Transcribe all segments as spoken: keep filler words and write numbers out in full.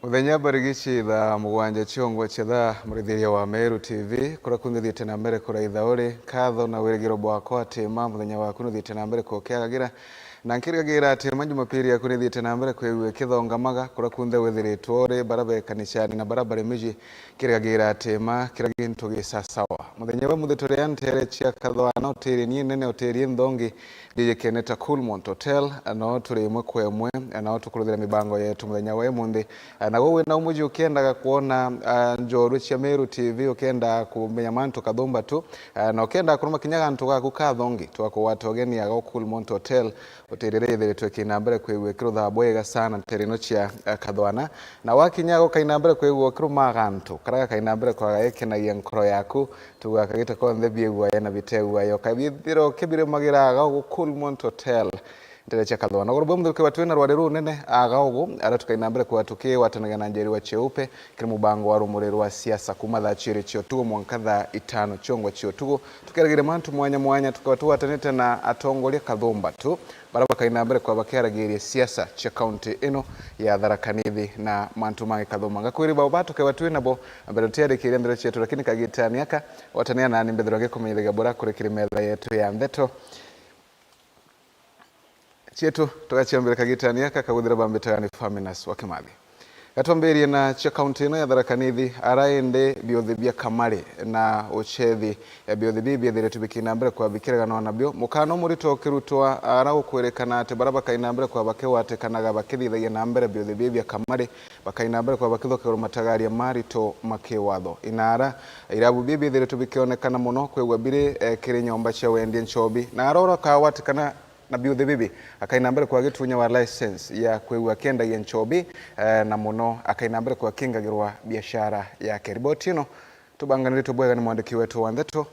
Muthenya barigici thaa mugwanja ciongwa cia thaa, murithiria wa Meru T V, kuria kunthe thiite na mbere kuraitha uri. Nkatho na wirigiro bwakwa ati ma muthenya waku nuthiite na mbere kukiagagira, na nkirigagira ati ma Jumapili yaku nithiite na mbere kwigua ikithongamaga, kuria kunthe withiritwe uri, bara be kanicani na bara bari miji, nkirigagira ati ma kira gintu gi sasawa. Muthenya wa muthi turi a ntere cia Kathwana, hoteli ni nene, hoteli nthongi, Ndijikene ta Coolmont Hotel, no turi imwe kwa imwe, nao tukuruthira mibango yetu muthenya wa imunthi. Nawe wina umuji ukiendaga kwona, ah, njorua cia Meru T V, ukienda kumenya mantu kathumba tu, ah, na ukienda kuruma kinya gantu gaku kathongi, twakugwata ugeni aga Coolmont Hotel, hoteli iria yithiritwe ikiina mbere kwigua ikirutha bwega sana ntere ino cia, ah, Kathwana. Na wakinya aga ukaina mbere kwigua ukirumaa gantu karia gakaina mbere kwaga gikenagia nkoro yaku. Tuga kagite konthe biegua na biteegua yo. Kabithiro kibirumagira aga ugu Coolmont Hotel, ntere cia Kathwana. Uguru bwe muthuki wa twina rwari runene aga ugu, aria tukaina mbere kwa tukigwatanagia na Njeri wa Cheupe, kiri mubango wa rumuri rwa siasa kuma thaa ciiri cia utugu mwanka thaa itano ciongwa cia utugu. Tukeragire mantu mwanya mwanya, tukaba tugwatanite na atongoria kathumba tu. Bara bakaina mbere kwa bakiaragiria siasa cia kaunti ino ya Tharaka Nithi na mantu mangi kathumba. Ngakwiri bao ba tukeba twi nabo mbere tutiarikiria ndeto cietu, lakini kagitani aka, watania nani mbethirwa ngikumenyithagia bura kuri kiri metha yetu ya ndeto cietu, tugaciambira kagitani aka kaguthira bambitaga ni Faminas wa Kimathi. Gatwambirie na cia kaunti ino ya Tharaka Nithi, ara indi biuthi bia kamari na ucethi, eh, biuthi bibi biethiritwe bikina mbere kwa bikiraganwa nabio. Mukana umurito ukirutwa ara gukwirikana ati bara bakaina mbere kwa bakigwatikanaga bakithithagia na mbere biuthi bibi bia kamari, bakaina mbere kwa bakithokerwa matagaria marito ma kiwatho. Inara irabu bibi biethiritwe bikionekana muno kwigua biri, eh, kiri nyomba cia wendia nchobi. Na ara ura ukagwatikana na biuthi bibi, akaina mbere kwa gitunya wa license ya kwigua akiendagia nchobi, eh, na muno akaina mbere kwa akingagirwa biashara yake. Riboti ino tubanganiritwe bwega ni mwandiki wetu wa ndeto,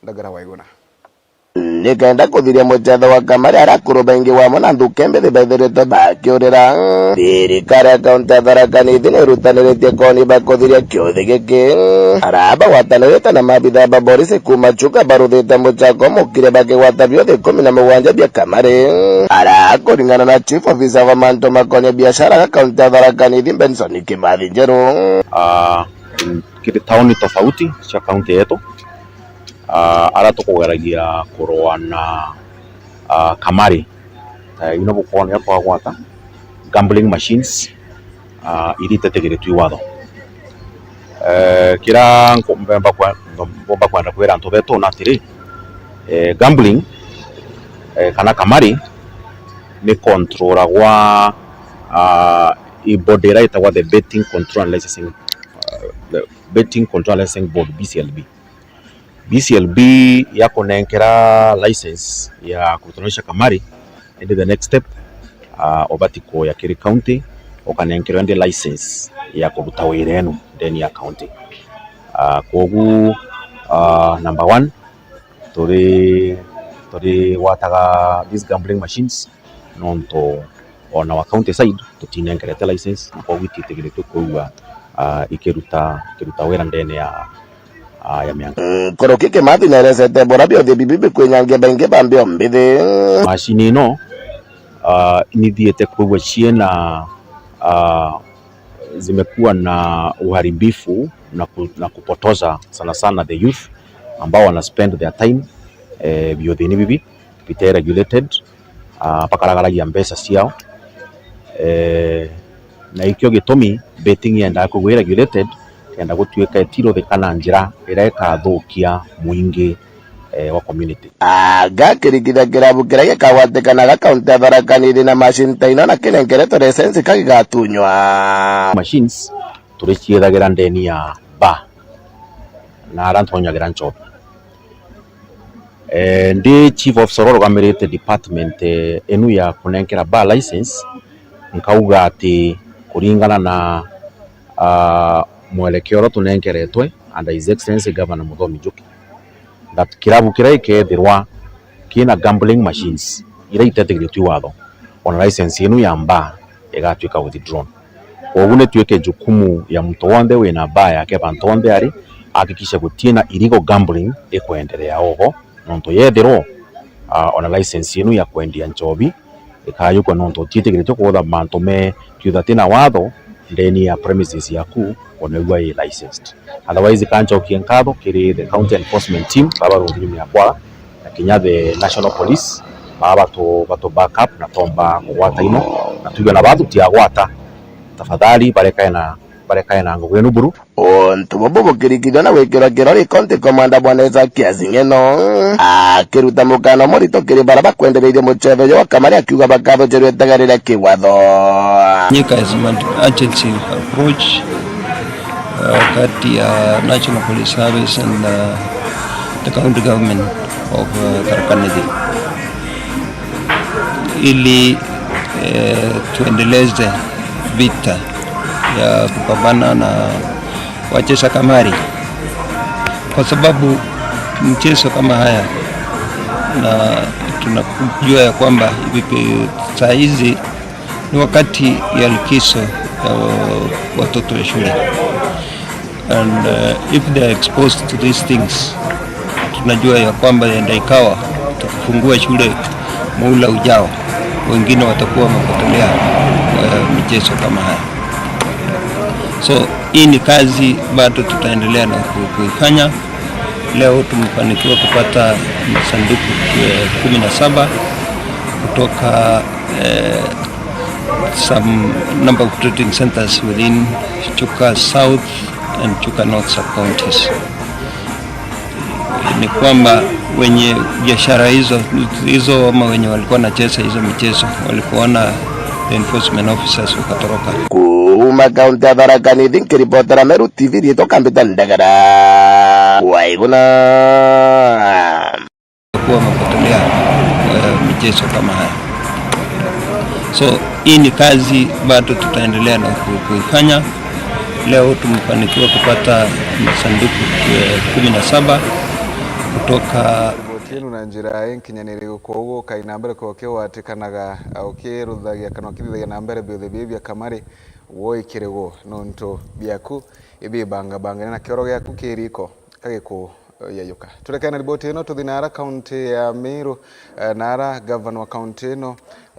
Ndagara Waiguna. Nikenda kuthiria mucetho wa kamari, ara akuru baingi wamo na nthuke mbithi baithiritwe bakiurira. Thirikari ya kaunti ya Tharaka Nithi nirutaniritie koni bakuthiria kiuthi giki. Ara bagwatanirite na maabitha ba borisi kuma Chuka baruthite muchako mukire bakigwata biuthi ikumi na mugwanja bia kamari. Ara kuringana na chief officer wa mantu makonie biashara ga kaunti ya Tharaka Nithi, Benson Kimathi Njeru. Ah, kiri tauni tofauti cia kaunti yetu, ah, ara tukugeragia kurua na, ah, kamari, eh, ino bukwona ya kwagwata gambling machines, ah, iria itetigiritwe i watho. Eh, kira nko-, mbemba kwa-, mbomba kwenda kwira antu betu na atiri, eh, gambling, eh, kana kamari ni controlagwa, ah, i body iria itagwa the Betting Control and Licensing, ah, the Betting Control and Licensing Board, B C L B. B C L B yakunenkera license ya kurutananisha kamari, indi the next step, ah, ubati kuya kiri county, ukanenkerwa indi license ya kuruta wira enu ndeni ya county. Ah, kwogu, ah, number one, turi, turi gwataga these gambling machines, nontu ona wa county side tutinenkerete license, na kwogu ititigiritwe kwigua, ah, ikiruta, ikiruta wira ndene ya, ah, ya mianka. Mm, Nkuruki Kimathi neresete bura biuthi bibi bikwinyangia baingi ba mbio mbithi. Machine ino, ah, nithiite kwigua ciina, ah, zimekuwa na uharibifu na ku-, na kupotoza sana sana the youth ambao wana spend their time, eh, biuthini bibi bite regulated, ah, bakaragaragia mbeca ciao. Eh, na ikio gitumi betting yendaga kwigua i regulated, kenda gutuika itiruthika na njira iria ikathukia muingi, eh, wa community. Aga kirikithia kirabu kiria gikagwatikanaga kaunti ya Tharaka Nithi na machine ta ino na kinenkeretwe license ka gigatunywa. Machines turiciethagira ndeni ya bar na aria ntonyagira nchobi. Eh, ndi chief officer uria urugamirite department, eh, inu ya kunenkera bar license, nkauga ati kuringana na, ah, mwelekeo uria tunenkeretwe under His Excellency Governor Muthomi Njuki, that kirabu kiria gikethirwa kina gambling machines iria itetigiritwe i watho, ona license inu ya bar igatuika withdrawn. Kwogu ni tuike jukumu ya muntu wonthe wina bar yake bantu onthe ari, ahakikishe gutiina illegal gambling ikwenderea oho, nontu yethirwa, ah, ona license inu ya kwendia nchobi ikayukwa nontu utiitigiritwe kuutha mantu me twitha tina watho, ndeni ya premises yaku, kwona igua i licensed. Otherwise, kanchokie nkatho kiri the county enforcement team, baba rungi nyuma yakwa, na kinya the National Police, baba batu, batu back up na tomba kugwata ino, na tuge na bathu tiagwata. Tafadhali, barekae na, barekae na ngugi enu buru. Untu bubu bukirikithua na gwikirwa kirori county commander Bwana Isaac Kiazi Ng'eno, akiruta mukana murito kiri bara bakwendereithia mucetho jwa kamari akiuga bakathucerua itega riria kigwatho. Nyika is multi agency approach, uh, kati ya National Police Service and, uh, the county government of, uh, Tharaka Nithi, ili, eh, tuendeleze vita ya kupambana na wacheza kamari, kwa sababu mchezo kama haya, na tunajua ya kwamba hivi pi-, saa hizi ni wakati ya likizo ya watoto ya shule. And, uh, if they are exposed to these things, tunajua ya kwamba enda ikawa tukifungua shule muhula ujao, wengine watakuwa wamepotelea, uh, michezo kama haya. So, hii ni kazi bado tutaendelea na ku-, kuifanya. Leo tumefanikiwa kupata masanduku, eh, kumi na saba kutoka, eh, some number of trading centers within Chuka South and Chuka North sub-counties. Ni kwamba wenye biashara hizo, hizo ama wenye walikuwa wanacheza hizo michezo, walipoona the enforcement officers wakatoroka. Kuuma kaunti ya Tharaka Nithi, nkiripotera Meru T V, riitwa Kambita Ndagara. Waiguna. Kuwa wamepotelea, eh, michezo kama haya. So, hii ni kazi bado tutaendelea na ku-, kuifanya. Leo tumefanikiwa kupata masanduku, eh, kumi na saba kutoka. Riboti ino na njira inkinyaniriru, kwoguo kai na mbere kwa ukigwatikanaga, ukiruthagia kana ukithithagia na mbere biuthe biu bia kamari, woi kirigwo nontu biaku ibibangabangane na kioro giaku kiriko kagiku yayuka. Turekane na riboti ino, tuthi naara kaunti ya Meru, eh, naara gavana wa kaunti ino,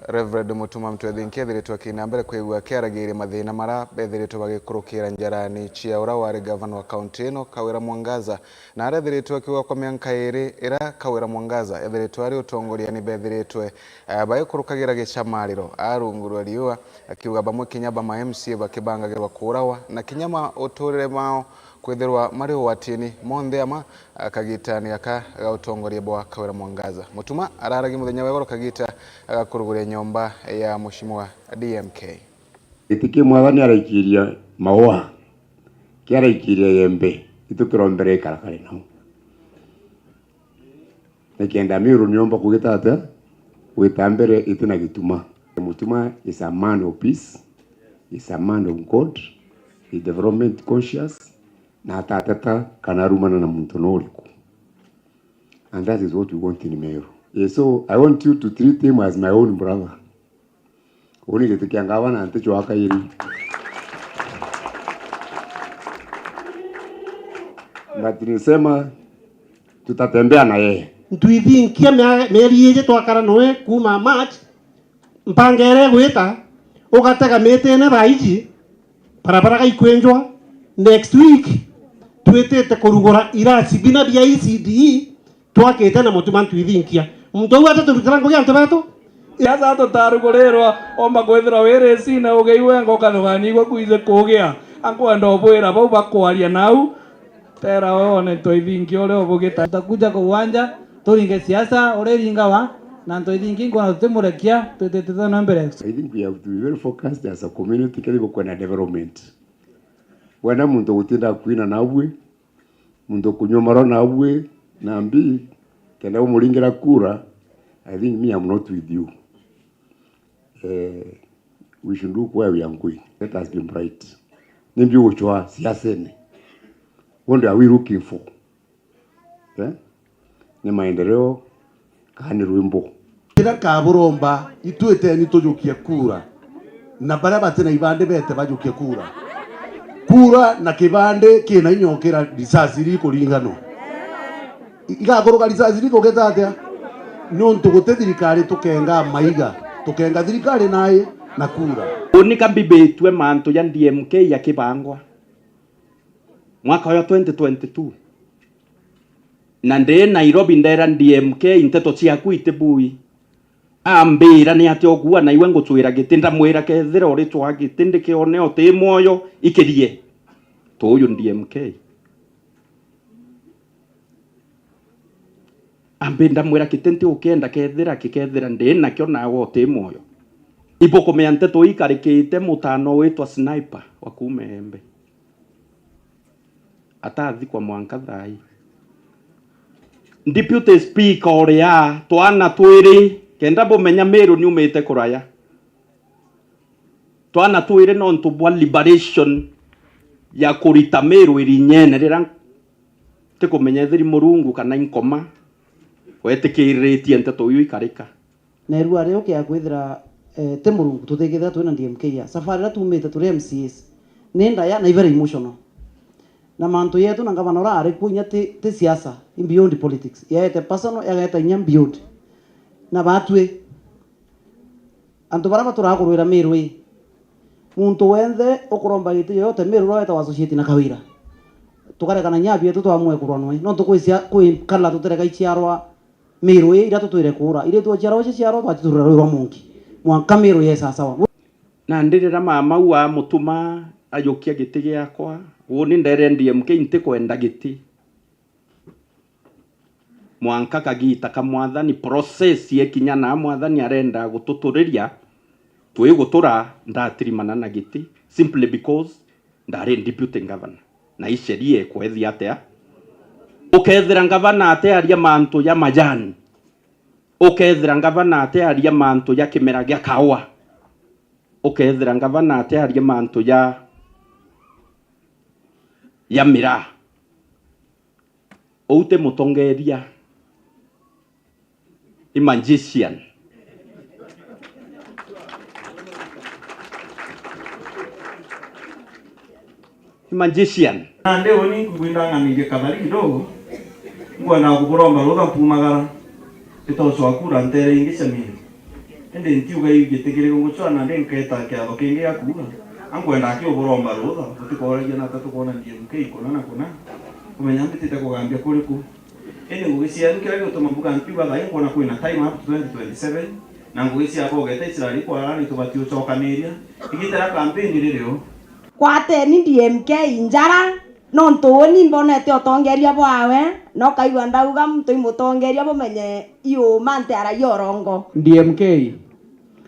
Reverend Mutuma M'Ethingia, ethiritwe akina mbere kwigua akiaragiria mathina mara bethiritwe bagikurukira njarani cia ura wari gavana wa kaunti ino, Kawira Mwangaza, na arethiritwe akiuga kwa mianka iri ira Kawira Mwangaza ethiritwe ari utongoriani bethiritwe, eh, baikurukagira gicamariro a rungu rwa riua, akiuga bamwe kinya ba ma M C A bakibangagirwa kuurawa na kinya ma uturire mao kwithirwa mari ugwatini monthe ama, ah, kagitani gaka ga utongoria bwa Kawira Mwangaza. Mutuma araragia muthenya wa igoro kagita ga kuruguria nyomba ya Mheshimiwa D M K. Giti kiu Mwathani araikiria maua, kiaraikiria yembe, itu kirombere ikarakare nau. Nikenda Meru niomba kugita atia? Gwita mbere itina gituma. Mutuma is a man of peace, is a man of God, is development conscious, na atateta kana arumana na muntu no uriku. And that is what we want in Meru. Eh, so I want you to treat him as my own brother. Uni giti kia ngavana nticwaa kairi. But nisema tutatembea na yeye. Ntwithinkia mia-, mieri iji twakara noe kuuma March, mpanga iria igwita, ugatega mitine thaa iji, barabara gaikwenjwa, next week, twitite kurugura irasi bina bia E C D E, twakite na Mutuma Ntwithinkia. Muntu uu ati turutira ngugi antu betu? Siasa tutarugurirwa, omba kwithirwa wi racine, ugei wenga ukathuganigua kwiji kugia. Ankwenda ubwira bau bakwaria nau, tera we one Ntwithinkia uria ubugita. Tutakuja kwa uwanja, turinge siasa, uria iringawa, na Ntwithinkia nkwona tutimurekia, twitite na mbere. I think we have to be very focused as a community, kethira bukwenda development. Wenda muntu gutinda kwina nabwi, muntu kunyua maro nabwi, na mbi, kenda umuringira kura, I think me, I'm not with you. Eh, we should look where we are going. Let us be bright. Nimbi ugucwaa siasene? What are we looking for? Eh? Ni maendeleo, kana ni rwimbo? Kira kaburomba, itwiteni tujukie kura. Na baria bati na ibandi bete bajukie kura. Kura na kibandi kina inya ukira risasi iri ikuringanwa. I-, igakuruka risasi iri kugita atia? Niuntu guti thirikari tukenga maiga. Tukenga thirikari nai, na kura. Uni ka mbibitue mantu ja D M K akibangwa mwaka uyo twenty twenty-two. Na ndi Nairobi ndera D M K, "Nteto ciaku itibui." Ambira, "Ni atia ukuua na iwe ngucwira giti?" Ndamwira, "Kethira uritwaa giti ndikione uti mwoyo, ikirie." Tuuyu D M K. Ambi ndamwira, "Giti nti ukienda kethira, kikethira ndi nakio nawe uti mwoyo." Ibukumenya nteto ikarikite mutano witwa Sniper wa kuuma Embe. Atathikwa mwanka thaa ii. Deputy Speaker uria, twana twiri, kenda bumenya Miru niumite kuraya. Twana twiri nontu bwa liberation ya kurita Miru irinyene rira ntikumenya ethiri Murungu kana inkoma wetikiritie nteto iu ikarika. Neru ari ukia kwithira, eh, ti Murungu, tutikithira twina D M K ya. Safari iria tuumite turi M C As, ni ndaya na i very emotional. Na mantu yetu na ngavana uria ari kuo inya ti, ti siasa, i beyond politics. Yaete personal, yageta inya beyond. Na batwi, antu baria baturaa kurwira Miru ii, muntu wenthe ukuromba giti yoyote Miru uria weta wa associate na Kawira, tukarekana inya bietu twamwe kurwa nwe. Nontu kwisia, kwi kala tutereka iciarwa Miru ii iria tutwire kuura, iria twociarwa cia ciarwa twatiturira rui rwa munki. Mwanka Miru ye sasawa. Nandi riria mama uu amutuma ajukia giti giakwa, uuni ndere D M K ntikwenda giti. Mwanka kagiita ka Mwathani, process yekinya na Mwathani arenda gututuriria, twi gutura ndatirimana na giti, simply because ndari deputy governor. Na i sheria ikwethia atia? Ukethira ngavana atiaria mantu ja majani, ukethira ngavana atiaria mantu ja kimera gia kaua, ukethira ngavana atiaria mantu ja, ja miraa, uu ti mutongeria. I magician. I magician. Nandi uni nkwindanganirie kathari kidogo. Ngwenda kuburomba rutha mpumagara. Itocwa kura ntere ingi cia Miru. Indi ntiuga iu gitikiriko ngucwa nandi nketa kiatho kingi gia kuuga. Ankwenda aki uburomba rutha, butikoragia nata tukwona D M K kuna na kuna. Kumenya mbitite kugambia kuriku. Indi ngugi cienu kiria giutuma mbuga nkiuga thaai nkwona kwina time up to twenty twenty-seven, na ngugi cia bogete icirari kwara ni tubati ucokaniria. Igita ria kampeni riri o. Kwateni D M K njara, nontu uni mbonete utongeria bwawe, na ukaigua ndauga muntu i mutongeria bumenye i uuma nti aragia urongo. D M K,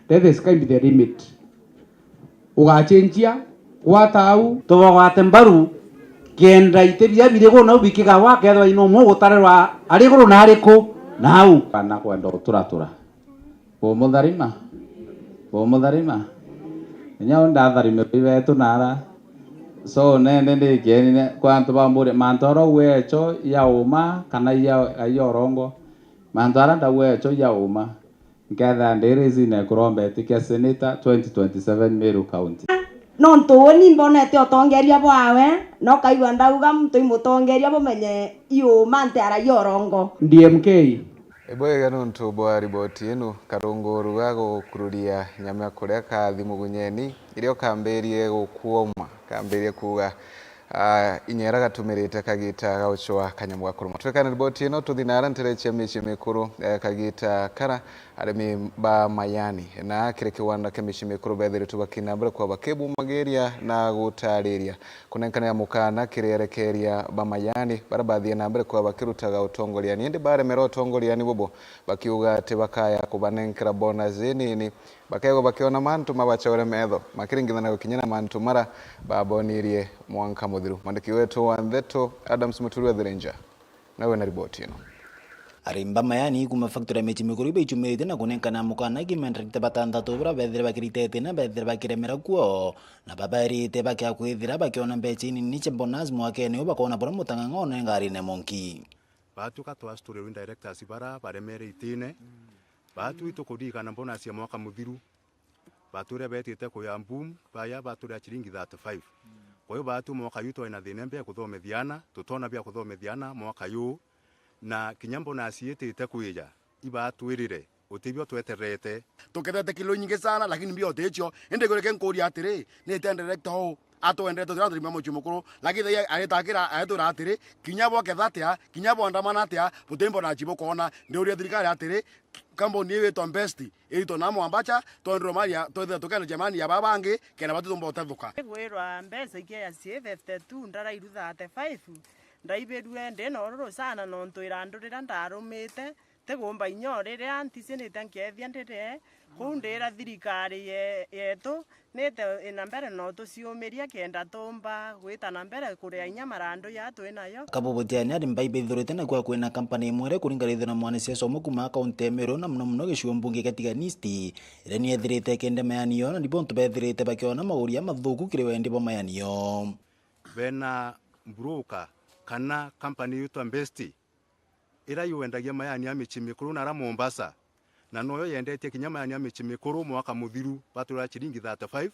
let the sky be the limit. Ugacenjia, gwata au. Tubagwate mbaru, kenda iti biria biri kuu nau bikigawa, kethirwa ina umwe ugutarerwa ari iguru na ari ku, nau. Kana kwenda uturatura. Bumutharima? Bumutharima? Inya u ndatharimirwe i betu naara. So, nende ndikienine kwa antu bamburia, mantu aria ugwe echo ya uuma kana ya, ya urongo? Mantu aria ndauga echo ya uuma, nkethira ndi race-ine kuromba itikia senator twenty twenty-seven Meru County. Nontu uni mbonete utongeria bwawe, na ukaigua ndauga muntu i mutongeria bumenye i uuma nti aragia urongo. D M K. Ibwega nontu bwa riboti inu. Karunguru ga gukururia nyama kuria kathi mugunyeni, irio kambirie gukwoma, kambirie kuuga, ah, inya iria gatumirite kagita ga gucwa kanyamu ga kuruma. Twikane riboti ino, tuthi na ara ntere cia micii mikuru, eh, kagita kara arimi ba majani na kiri kiwanda kia micii mikuru bethiritwe bakina mbere kwa bakibumagiria na gutariria kunenkanira mukana kiri erekeria ba majani baria bathie na mbere kwa bakirutaga utongoriani, indi baremera utongoriani bubu, bakiuga ati bakaya kubanenkera bonus inini, bakegwa bakiona mantu mabacore metho, makiringithana gukinya na mantu mara babonirie mwanka muthiru. Mwandiki wetu wa ndeto, Adams Muturi wa Thirinja, nawe na riboti ino. Arimi ba majani kuuma factory ya micii mikuru ibaichumite na kunenkana mukana kimenderete batanthatu baria bethire bakiritete na bethire bakiremera kuo, na babairite bakia kwithira bakiona mbecha inini cia bonus mwakene uyu, bakona buria mutang'ang'o ne ngarine monki. Batuka twa story directors bara baremere itine. Batu itukuririkana bonus ya mwaka muthiru. Batwire betite kuya Mbumu, baya batwire ciringi thirty-five. Kwa hiyo batu mwaka yu twari na thina mbia kuthomithiana, tutona bia kuthomithiana mwaka yu, na kinya bonus itite kwija, ibatwirire Utibio tweterete. Tukethete kilo nyingi sana, lakini mbio uticio. Indi gureke nkuria atiri, ni tia director uu atwendete turia turi mucii mukuru, lakini thaii aretakira aretwira atiri, kinya bwaketha atia, kinya bwandamana atia, butimbo na chibo kwona. Ndiuria thirikari atiri, kambuni ii witwa Best iritwe na Mwambacha, twenderwe mani ya, twethire tukenderia mani ya baba bangi, kenda batu tumba utethuka. Gwirwa mbeca ikia ya C fifty-two, ndarairu thirty-five, ndaibirue ndi na ururu sana nontu irandu riria ndarumite, tigumba inya o riria nticinite nkethia ndire kuu ndira thirikari ye-, yetu, nite ina mbere no tuciumiria kenda tumba gwita na mbere kuria inya marandu ya twi nayo. Kabubutiani ari mbai bethirite na kwa kwina kampani imwe iria kuringanithua na mwanasiasa umwe kuma kaunti ya Meru na muno muno gicigo mbunge gia Tigania East, iria ni ethirite ikende mayani yo, na ni bontu bethirite bakiona mauria mathuku kiri wendi bwa mayani yo. Bena broker kana kampani yitwa Best, iria yuendagia mayani ya micii mikuru na ara Mombasa, na noyo yendetie kinya mayani ya micii mikuru mwaka muthiru batwira ciringi thirty-five,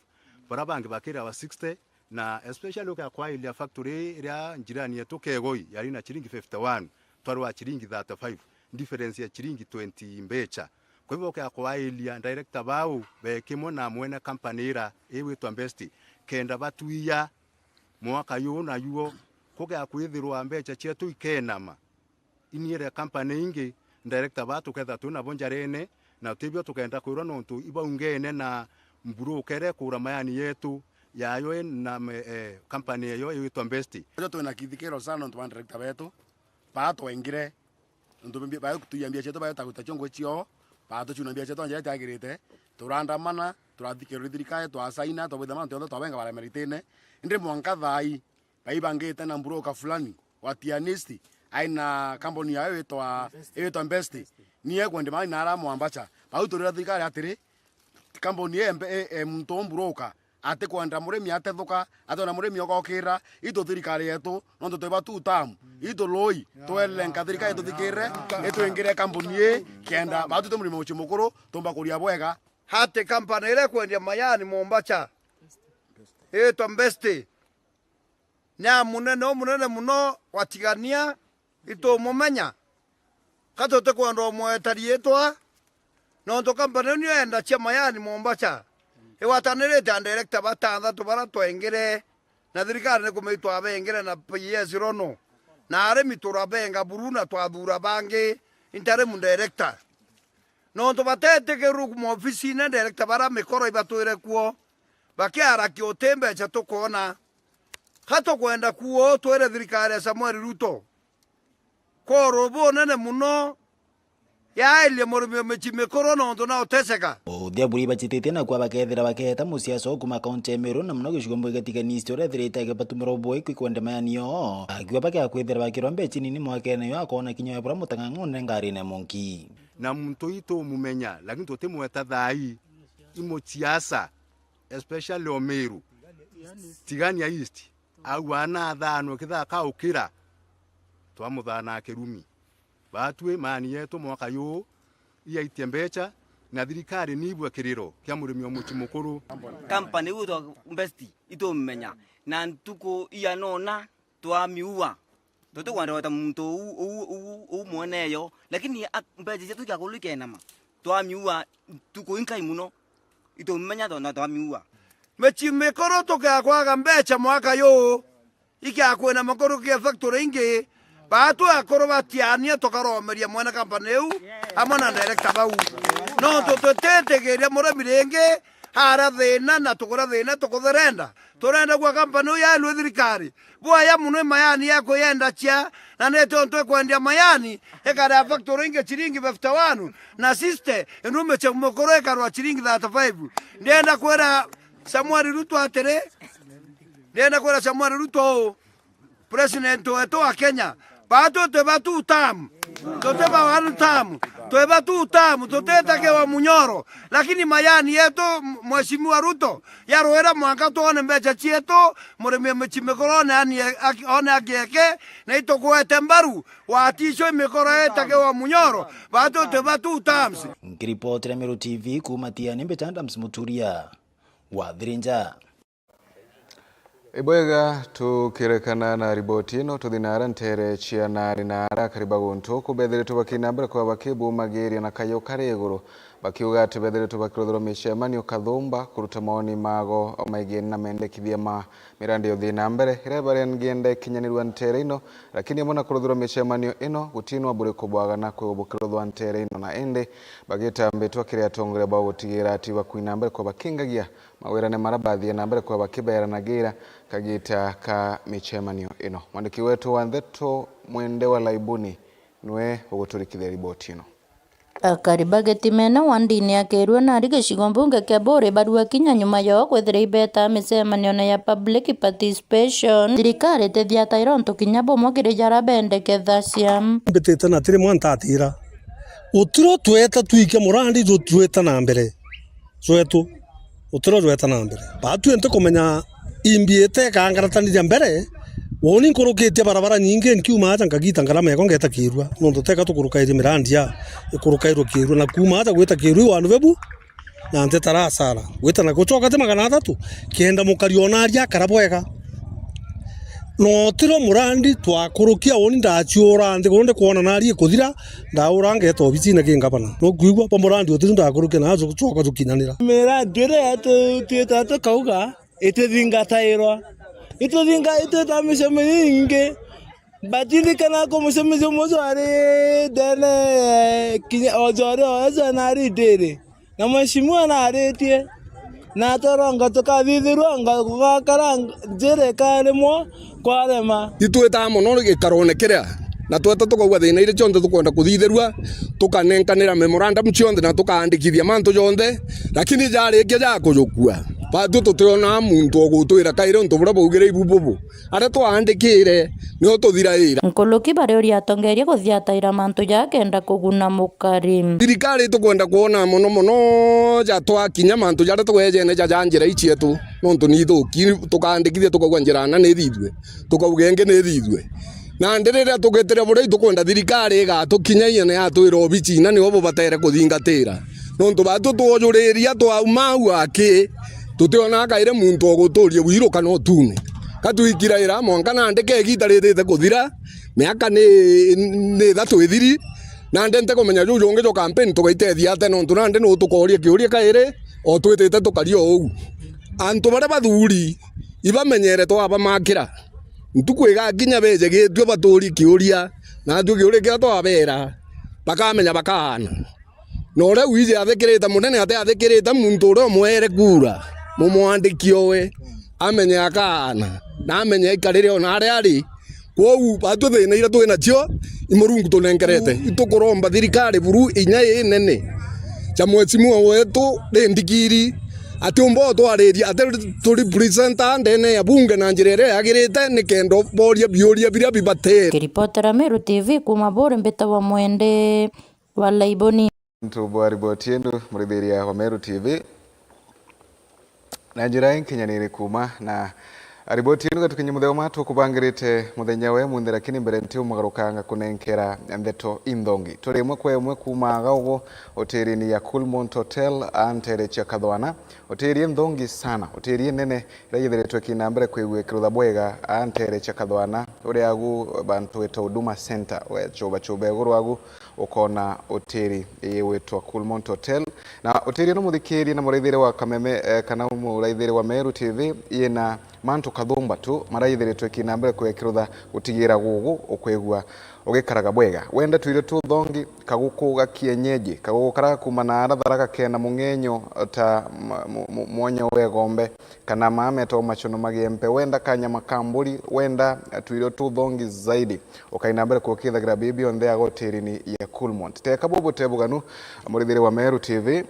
bara bangi bakirawa sixty, na especially ukia kwailia factory iria njirani yetu Kegoi yari na ciringi fifty-one, twarwa ciringi thirty-five, difference ya ciringi twenty mbecha. Kwa hivyo ukia kwailia director bau be kimwe na mwene company ira iwitwa Best, kenda batuia mwaka yu na yuo, kukia kwithirwa mbecha cietu ikenama. Iniere company ingi, director ba tuketha twi nabo njarene, na tibio tukenda kwirwa nontu ibaungene na mburukere kura mayani yetu yayo i na me-, eh, company eyo iwitwa Best. Ejo twina kithikiro sana nontu ba director betu, ba twengire, nontu mbi-, ba tuiya mbia cietu, ba taguta chongo cio, ba tuchuna mbia cietu njira itiagirite, turandamana, turathikirwa ni thirikari, twasaina, twabwitha mantu yonthe twabenga bara meritine, indi mwanka thai, baibangite na broker fulani wa Tigania East, aina kambuni yayo itwa, itwa Best. Nie kwendi mani na ara Mwambacha. Bau turira thirikari atiri, kambuni ii mbe-, e, e, muntu u broker, atikwenda murimi atethuka, ationa murimi ogokira, itu thirikari yetu, nontu twiba two term, itu lui, twelenka thirikari ituthikirire, itwingire kambuni ii, kenda batu twi murimi mucii mukuru, tumba kuria bwega. Hati kambuni iria ikwendia mayani Mwambacha, itwa Best. Ni a munene umunene muno wa Tigania, itumumenya. Ka tutikwenda umweta riitwa, nontu kambuni iu niyo yendagia mayani Mwambacha. Igwatanirite a director batanthatu bara twengire, na thirikari ni kumenya twabengire na P S Rono, na arimi turabenga buru na twathuura bangi interim director. Nontu batetikirwe kuma ofisine director bara mikoro ibatwire kuo, bakiarakia uti mbecha tukwona. Ka tukwenda kuo twire thirikari ya Samuel Ruto, kwa urubu unene muno, yaerie murimi o micii mikuru nontu na uteseka. Uthia buri bachititie na kwa bakethira baketa musiasa u kuma kaunti ya Meru na muno gicigo mbunge gia Tigania East uria ethirite akibatumira ubui kwi kwenda mayani yo, akiuga bakea kwithira bakirwa mbechi nini mwakene yo akona kinya we bura mutang'ang'une ngarine munki. Na muntu ii tumumenya, lakini tutimweta thai, i musiasa, especially o Meru. Tigania East, au ana athanwe kithaka ukira, twamuthanaa kirumi. Batwi mani yetu mwaka yu iaitie mbecha, na thirikari niibua kiriro kia murimi o mucii mukuru. Company iu itwa Best itumumenya, na ntuku ianona twamiua. Tutikwenda gweta muntu uu, uu, uu, uu mwene yo, lakini a-, mbecha cietu ikiakurwa ikenama, twamiua ntuku inkai muno, itumumenya to-, na twamiua. Micii mikuru tukiakwaga mbecha mwaka yu, ikiakwina makuru kia factory ingi, batu akuru batiania tukaromeria mwene company iu amwe na director bau. Nontu tutitigiria murimi ringi ara thina na tukura thina tukutherenda. Turenda gwa company iu yaelwe thirikari. Bwaya muno imayani ya kwiyendacia, na ni tontu ikwendia mayani, ikarea factory ingi ciringi fifty-one na sixty, indu micii mukuru ikarwa ciringi thirty-five. Ndienda kwira Samuel Ruto atiri, ndienda kwira Samuel Ruto uu, president wetu wa Kenya, batu twiba two term, tutiba one term, twiba two term, tutitakiwa munyoro. Lakini mayani yetu, Mheshimiwa Ruto, yarwira mwanka twone mbecha cietu, murimi micii mikuru one ani-, aki-, one akieke, na itukwete mbaru, waticio imikoro itakiwa munyoro, batu twiba two terms. Nkiripotera Meru T V kuma Tigania, mbita Adams Muturia wa Thirinja. Ibwega, tukirekana na riboti ino, tuthi na ara ntere cia nari na ara akari ba guntu uku bethiritwe bakina mbere kwa bakibumagiria na kayo kari iguru, bakiuga ati bethiritwe bakiruthirwa micemanio kathumba kuruta mawoni mago maigiene na mendekithia ma mirandi ya uthii na mbere iria ibarengienda ikinyanirua ntere ino, lakini amwe na kuruthirwa micemanio ino, gutinwa buriku bwagana kwigwa bukiruthwa ntere ino, na indi bagitambitwa kiri atongoria bao gutigira ati bakwina mbere kwa bakingagia mawirane mara bathie na mbere kwa bakiberanagira kagita ka micemanio ino. Mwandiki wetu wa ntheto Mwende wa Laibuni niwe uguturikithia riboti ino. Akari ba Getimene wandini ya Kirua nari gicigo mbunge kia Buuri barua kinya nyuma yao kwithira ibeta micemanio na ya public participation. Thirikari itithiataira untu kinya bumwe kiri jara bendekethasya. Mbitite na tiri mwa ntatira. Utiro tweta twikia murandi ju-, jwita na mbere. Jwetu. Utiro jweta na mbere. Baatwi nti kumenya imbi ite ikangarataniria mbere. Woni nkurukitie barabara nyingi nkiuma aja nkagita ngarama yakwa ngeta Kirua. Nontu teka tukurukairie mirandi ya ikurukairwe Kirua na kuuma aja gwita Kirua i wanu bebu. Na ntetara asara. Gwita na gucoka ti magana athatu. Kenda mukari ona aria akara bwega. No tiro murandi twakurukia uni ndaciura nthi gundu ndikwona nari ikuthira, ndaura ngeta obicine ki ngavana. Nukwigua bo murandi utiru ndakurukia na acu coka jukinyanira. Mirandi iria tu-, twita tukauga itithingatairwa. Itithinga-, itwita micemanio ingi. Batirikana ku mucemanio umwe jwari ndene, kinya o jwari o eja nari ndiri. Na mheshimiwa naaritie, na twaronga tukathithirua nga gugakara njira ikarimwo kwarema. Itwitaa mono gikarone kiria, na tweta tukauga thina iria cionthe tukwenda kuthithirua, tukanenkanira memorandum cionthe na tukaandikithia mantu jonthe, lakini jarikia jakujukua, batwi tutionaa muntu ugutwira kairi untu buria baugire ibu bubu. Aria twaandikire nio tuthiraira. Nkuruki bariuria atongeria kuthiataira mantu ja kenda kuguna mukari. Thirikari tukwenda kwona mono mono ja twakinya mantu jaria twejene ja, ja njira icietu, nontu ni ithuki, tukaandikithia tukauga njira ana ni ithithue, tukauga ingi ni ithithue. Nandi riria tugitire buria itukwenda thirikari igatukinyaia na yatwira obicina nio bubatere kuthingatira. Nontu batwi twojuriria twauma au aki, tutionaa kairi muntu uguturia wiru kana utune. Ka twikiraira mwanka nandi ka igita ritite kuthira, miaka ni, ni ithatu ithiri, nandi ntikumenya juu jungi jwa campaign tugaitethia atia, nontu nandi nu tukooria kiuria kairi, o twitite tukari o uu. Antu baria bathuri, ibamenyere twabamakira. Ntuku igakinya beje gitue baturie kiuria, natue kiuria kiria twabera, bakamenya bakaana. Na uria wiji athikirite munene ati athikirite muntu uria umwere kura, mumwandiki owe, amenye akaana, na amenye aikarire ona aria ari. Kwou batwi thina iria twi nacio, i Murungu tunenkerete. Itukuromba thirikari buru inya inene ja mheshimiwa wetu ri ndigiri, atiumba utwariria ati turi presenter ndene ya bunge na njira iria yagirite, nikenda boria biuria biria bibatere. Kiripotera Meru T V kuma Buuri, mbitagwa Mwende wa Laiboni. Ntu bwa riboti inu, murithiria wa Meru T V. Na njira inkinyaniri kuma na riboti inu, gatukinya muthenya umwe tukubangirite muthenya we munthe, lakini mbere nti umugarukanga kunenkera ndeto inthongi. Turi imwe kwa imwe kuma aga ugu hotelini ya Coolmont Hotel, a ntere cia Kathwana. Hoteli inthongi sana, hoteli inene, iria yithiritwe kina mbere kwigua ikirutha bwega, a ntere cia Kathwana, uria agu bantu wita Huduma Center, we chuba chuba iguru agu, ukona hoteli iyi witwa Coolmont Hotel. Na hoteli ino, muthikiria na muraithiri wa Kameme, eh, kana muraithiri wa Meru T V, yina mantu kathumba tu maraithiritwe kina mbere kwikirutha gutigira gugu ukwigua ugikaraga bwega. Wenda tuirio tuthongi, kaguku ga kienyeji, kaguku karia kuma na ara Tharaka kena mung'enyo ta ma-, mu-, mu-, mwonyo wa igombe, kana maa metagwa machono ma giempe, wenda kanyama ka mburi, wenda tuirio tuthongi zaidi, ukaina mbere kukithagira bibi onthe ya hotelini ya Coolmont. Teka bubu te buganu, murithiri wa Meru T V,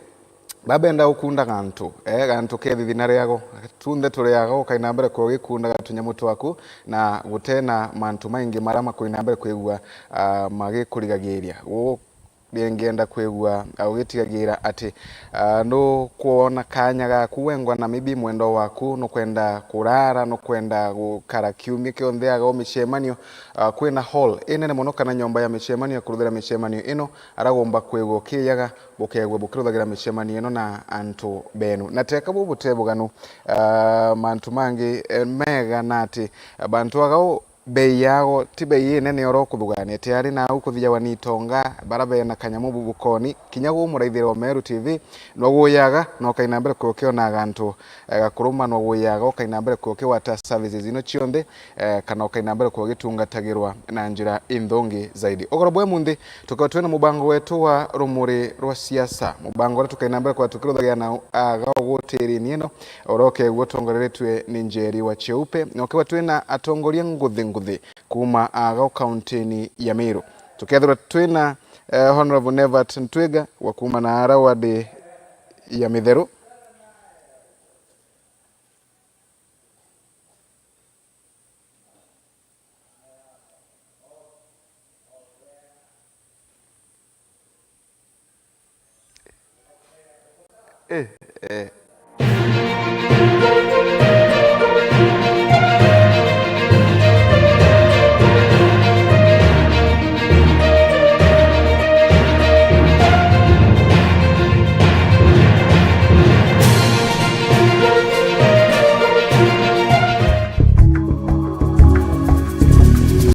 babenda gukunda gantu, eh, gantu ke thithina riago, tunthe turiaga, ukaina mbere kugikunda gatunyamu twaku, na gutena mantu maingi maria makuina mbere kwigua, ah, magikurigagiria. Gu-, Ndingenda kwigua, ah, ugitigagira ati, ah, nukwona kanya gaku wengwa, na maybe mwendwa waku nukwenda kurara, nukwenda gukara kiumia kionthe aga o micemanio, ah, kwina hall inene mono kana nyomba ya micemanio ya kuruthira micemanio ino, aragomba kwigua ukiyaga, bukegua bukiruthagira micemanio ino na antu benu. Na teka bu bute buganu, ah, mantu mangi, eh, mega na ati, ah, bantu aga o bei yao ti bei inene oro kuthugania. Tayari nau kuthiawa ni itonga, bara bena kanyamu bubukoni, kinya gu muraithire o Meru T V, nwaguyaga na ukaina mbere kukiona gantu, eh, gakuruma, nwaguyaga ukaina mbere kukiwata services ino cionthe, eh, kana ukaina mbere kugitungatagirwa na njira inthongi zaidi. Ugoro bwe munthi, tukaba twina mubango wetu wa rumuri rwa siasa, mubango uria tukaina mbere kwa tukiruthagia na aga ugutirini ino, uria ukegua utongoreretue ni Njeri wa Cheupe, na ukiwa twina atongoria nguthi nguthi kuma aga o kauntini ya Meru. Tukethirwa twina, eh, Honorable Nevat Ntwiga wa kuma na ara wadi ya Mitheru. Eh, eh,